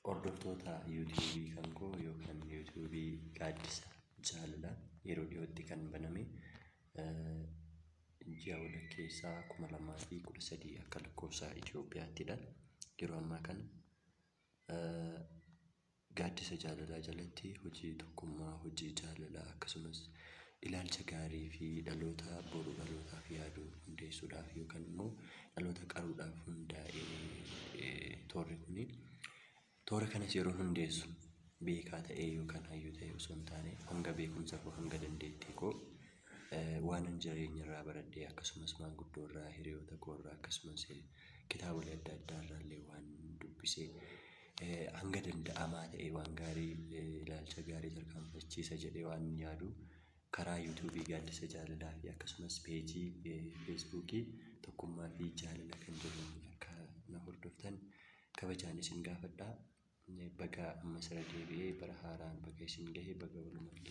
Hordoftoota yuutuubii kan koo yookaan yuutuubii Gaaddisa Jaalalaa yeroo dhiyootti kan baname ji'a walakkeessaa 2013 akka lakkoofsa Itiyoophiyaattidha. Yeroo ammaa kana Gaaddisa Jaalalaa jalatti hojii tokkummaa, hojii jaalalaa akkasumas ilaalcha gaarii fi dhaloota boru dhalootaaf yaadu hundeessuudhaaf yookaan immoo dhaloota qaruudhaaf hundaa'e toorri kuni. Toora kanas yeroo hundeessu beekaa ta'ee yookaan hayyuu ta'ee osoo hin taane hanga beekumsa koo hanga dandeettii koo waanan jireenya irraa baradhe akkasumas maanguddoo irraa hiriyoota koo irraa akkasumas kitaabolee adda addaa irraa illee waan dubbisee hanga danda'amaa ta'e waan gaarii ilaalcha gaarii tarkaanfachiisa jedhee waan yaadu karaa yuutuubii Gaaddisa Jaalalaa fi akkasumas peejii feesbuukii Tokkummaa fi Jaalala kan jedhu akka na hordoftan kabajaan isin gaafadha. Baga ammas irra deebi'ee bara haaraan baga isin gahe baga walumaan.